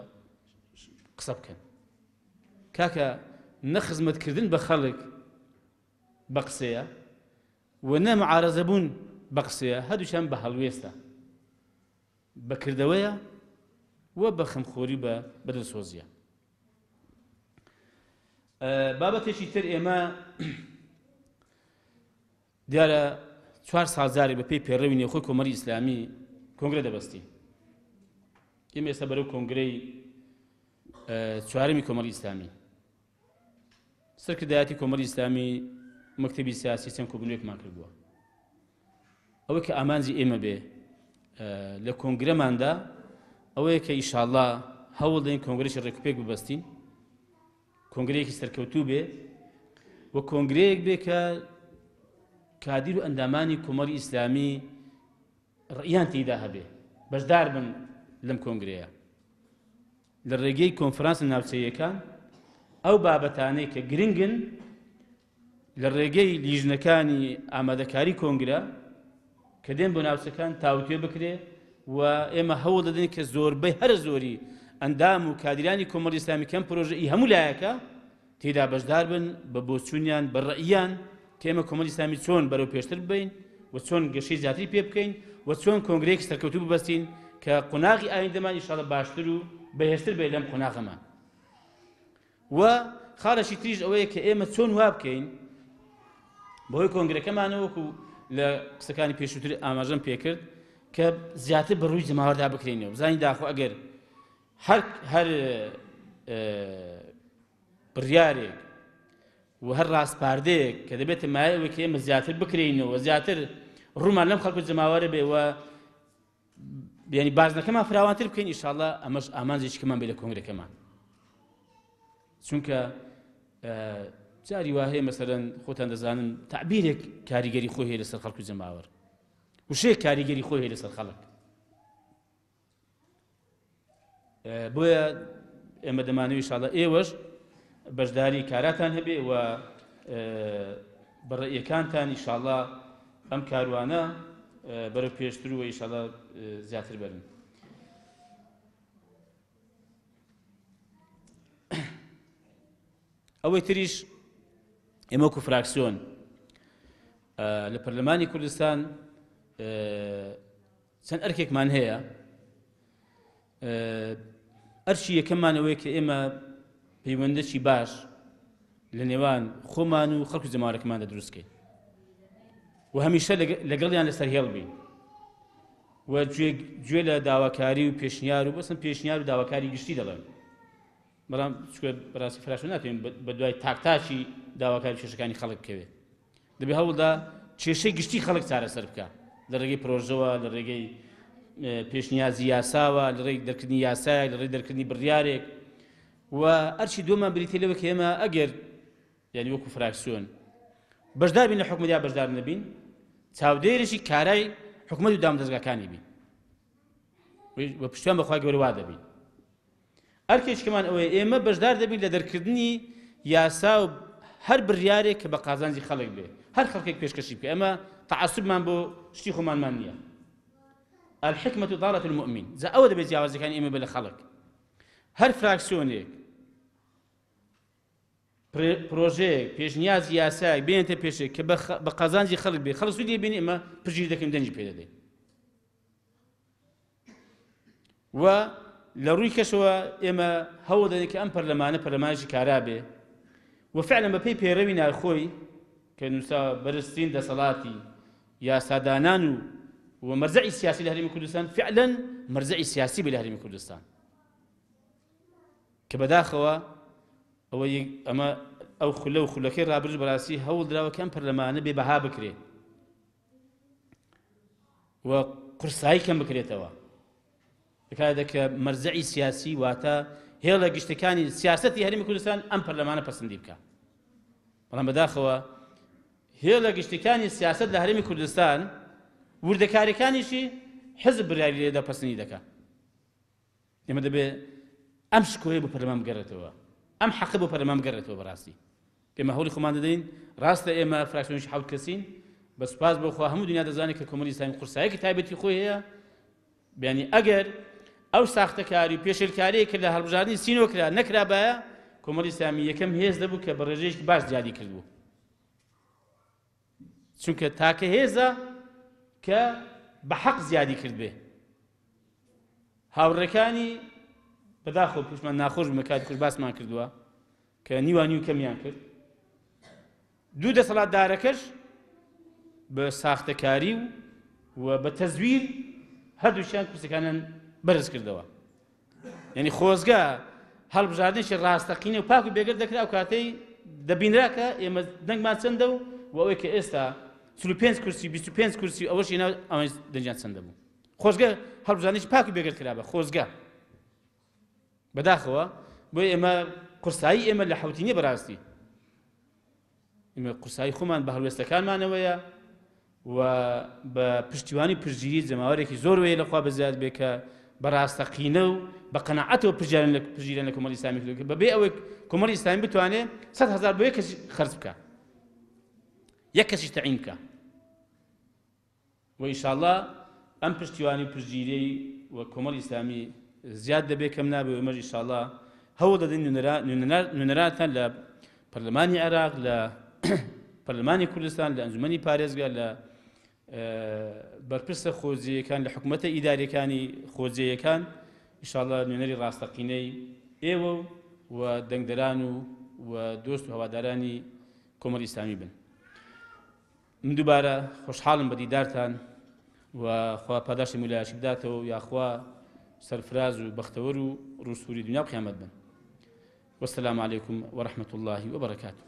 S1: قسە بکەن. کاکە نە خزمەتکردن بە خەڵک بە قسەیە و نە معارەزە بوون بە قسەیە، هەردووکیان بە هەڵوێستە، بە کردەوەیە و بە خەمخۆری بە دڵسۆزیە. بابەتێکی تر، ئێمە دیارە 4 ساڵ جارێک بە پێی پەیڕەوی نێوخۆی کۆمەڵی ئیسلامی کۆنگرە دەبەستین. ئێمە ئێستا بەرەو کۆنگرەی چوارەمی کۆمەڵی ئیسلامی، سەرکردایەتی کۆمەڵی ئیسلامی مەکتەبی سیاسی چەند کۆبوونەوەیەکمان کردووە. ئەوەی کە ئامانجی ئێمە بێ لە کۆنگرەماندا ئەوەیە کە ئیشاڵڵا هەوڵ دەین کۆنگرەی ڕێکوپێک ببەستین، کۆنگرەیەکی سەرکەوتوو بێ و کۆنگرەیەک بێ کە کادیر و ئەندامانی کۆمەڵی ئیسلامی ڕئیان تێیدا هەبێ، بەشدار بن لەم کۆنگرەیە. لە ڕێگەی کۆنفرانسە ناوچەیەکان ئەو بابەتانەی کە گرنگن لە ڕێگەی لیژنەکانی ئامادەکاری کۆنگرە کە دێن بۆ ناوچەکان تاوتوێ بکرێ و ئێمە هەوڵ دەدەین کە زۆربەی هەرە زۆری ئەندام و کادیرانی کۆمەڵی ئیسلامی کەم پرۆژە ئی هەموو لایەکە تێدا بەشدار بن بە بۆچوونیان بە ڕەئیان کە ئێمە کۆمەڵی ئیسلامی چۆن بەرەو پێشتر ببەین و چۆن گەشەی زیاتری پێ بکەین و چۆن کۆنگرەیەکی سەرکەوتوو ببەستین کە قۆناغی ئایندەمان ئیشاڵە باشتر و بەهێزتر بێت لەم قۆناغەمان. و خاڵێکی تریش ئەوەیە کە ئێمە چۆن وا بکەین بەهۆی کۆنگرەکەمانەوە وەکو لە قسەکانی پێشووتر ئاماژەم پێکرد کە زیاتر بە ڕووی جەماوەردا بکرێنەوە بزانین داخۆ ئەگەر هەر هەر بڕیارێک و هەر ڕاسپاردەیەک کە دەبێتە مایە ئەوەی کە ئێمە زیاتر بکرێینەوە زیاتر ڕوومان لەم خەڵک و جەماوەرە بێ و یعنی بازنەکەمان فراوانتر بکەین ئیشاڵڵا ئەمەش ئامانجێکی کەمان بێ لە کۆنگرەکەمان چونکە جاری وا هەیە مەسەرەن خۆتان دەزانن تعبیرێک کاریگەری خۆی هەیە لەسەر خەڵک و جەماوەر وشەیەک کاریگەری خۆی هەیە لەسەر خەڵک بۆیە ئێمە دەمانەوە ئیشاڵە ئێوەش بەشداری کاراتان هەبێ و بەڕێیەکانتان ئیشاڵە ئەم کاروانە بەرەو پێشتر و ئیشاڵە زیاتر بەرن. ئەوەی تریش ئێمە وەکو فراکسیۆن لە پەرلەمانی کوردستان چەند ئەرکێکمان هەیە ئەرکی یەکەممان ئەوەیە کە ئێمە پەیوەندەکی باش لە نێوان خۆمان و خەڵک و جەماوەرەکەماندا دروست بکەین و هەمیشە لەگەڵیان لەسەر هێڵ بین و گوێ لە داواکاری و پێشنیار و بەسم پێشنیار و داواکاری گشتی دەڵێن بەڵام چکە بەڕاستی فراشە ناتوانین بە دوای تاکتاکی داواکاری کێشەکانی خەڵک بکەوێت دەبێ هەوڵدا کێشەی گشتی خەڵک چارەسەر بکە لە ڕێگەی پرۆژەوە لە ڕێگەی پێشنیازی یاساوە لە ڕێی دەرکردنی یاسایەک لە ڕێی دەرکردنی بڕیارێک و ئەرچی دووەمان بریتی لەوە کە ئێمە ئەگەر یعنی وەکو فراکسیۆن بەشدار بین لە حکومەت یا بەشدار نەبین چاودێرێکی کارای حکومەت و دامودەزگاکانی بین و پشتیان بەخوای گەورە وا دەبین ئەرکێکمان ئەوەیە ئێمە بەشدار دەبین لە دەرکردنی یاسا و هەر بڕیارێک کە بە قازانجی خەڵک بێ هەر خەڵکێک پێشکەشی بکە ئێمە تەعەسوبمان بۆ شتی خۆمانمان نییە الحکمة ضالة المؤمن جا ئەوە دەبێت جیاوازیەکانی ئێمە بێ لە خەڵک هەر فراکسیۆنێک پرۆژەیەک پێشنیازی یاسایەک بێنێتە پێشێک کە بە قازانجی خەڵک بێ خەڵک سوودی بینی ئێمە پشتگیری دەکەین دەنگی پێ دەدەین و لە ڕووی کەشەوە ئێمە هەوڵ دەدەین کە ئەم پەرلەمانە پەرلەمانێکی کارا بێ و فعلا بەپێی پەیڕەوی ناوخۆی کە نووسراوە بەرزترین دەسەڵاتی یاسادانان و و مەرجەعی سیاسی لە هەرێمی کوردستان فعلا مەرجەعی سیاسی بێ لە هەرێمی کوردستان کە بەداخەوە ئەوە ئەمە ئەو خولە و خولەکەی ڕابرد بەڕاستی هەوڵ دراوە کە ئەم پەرلەمانە بێ بەها بکرێ و قورسایی کەم بکرێتەوە بکاتە کە مەرجەعی سیاسی واتە هێڵە گشتەکانی سیاسەتی هەرێمی کوردستان ئەم پەرلەمانە پەسەندی بکە بەڵام بەداخەوە هێڵە گشتەکانی سیاست لە هەرێمی کوردستان وردەکاریەکانیشی حزب بڕیاری لێدا پەسەندی دەکات ئێمە دەبێ ئەم شکۆیە بۆ پەرلەمان بگەڕێتەوە، ئەم حەقە بۆ پەرلەمان بگەڕێتەوە. بەڕاستی ئێمە هەوڵی خۆمان دەدەین. ڕاستە ئێمە فراکسیۆنێکی حەوت کەسین، بە سوپاس بۆ خوا هەموو دنیا دەزانێت کە کۆمەڵی ئیسلامی قورسایەکی تایبەتی خۆی هەیە. بیانی ئەگەر ئەو ساختەکاری و پێشێلکاریە کە لە هەڵبژاردنی سینۆ کرا نەکرابایە، کۆمەڵی ئیسلامی یەکەم هێز دەبوو کە بە ڕێژەیەکی باش زیادی کردبوو، چونکە تاکە هێزە کە بە حەق زیادی کردبێ. هاوڕێکانی بەداخەوە پشمان ناخۆش بوو کاتی خۆش باسمان کردووە کە نیوان نیو کەمیان کرد. دوو دەسەڵاتدارەکەش بە ساختەکاری و بە تەزویر هەردووکیان کورسەکانیان بەرز کردەوە. یعنی خۆزگە هەڵبژاردنێکی ڕاستەقینە و پاک و بێگەرد دەکرا ئەو کاتەی دەبینرا کە ئێمە دەنگمان چەندە و ئەوەی کە ئێستا 45 کورسی 25 کورسی ئەوەشی ناو ئەوەی دەنگیان چەندە بوو. خۆزگە هەڵبژاردنێکی پاک و بێگەرد کرابە خۆزگە. بەداخەوە بۆ ئێمە قورسایی ئێمە لە حوتی نییە بەڕاستی. ئێمە قورسایی خۆمان بە هەڵوێستەکانمانەوەیە و بە پشتیوانی پشتگیری جەماوەرێکی زۆر وەیە لەخوا بەزیاد بێ کە بە ڕاستەقینە و بە قەناعەتەوە پشتیان لە پشتگیریان لە کۆمەڵی ئیسلامی کردووە بەبێ ئەوەی کۆمەڵی ئیسلامی بتوانێت 100,000 بۆ یەک کەس خەرج بکە یەک کەسیش تەعین بکە. و ئیشاڵڵا ئەم پشتیوانی و پشتگیریەی و کۆمەڵی ئیسلامی زیاد دەبێت کەم نابێ ئێمەش ئینشاءاللە هەوڵ دەدەین نوێنەرانتان لە پەرلەمانی عێراق لە پەرلەمانی کوردستان لە ئەنجومەنی پارێزگا لە بەرپرسە خۆجێیەکان لە حکوومەتە ئیداریەکانی خۆجێیەکان ئینشاءاللە نوێنەری ڕاستەقینەی ئێوە و دەنگدەران و و دۆست و هەوادارانی کۆمەڵی ئیسلامی بن. من دووبارە خۆشحاڵم بە دیدارتان و خوا پاداشتی مولایەکی بداتەوە و یاخوا سەرفراز و بەختەوەر و ڕووسووری دنیا و قیامەت بن. والسلام علیکم ورحمة الله وبرکاته.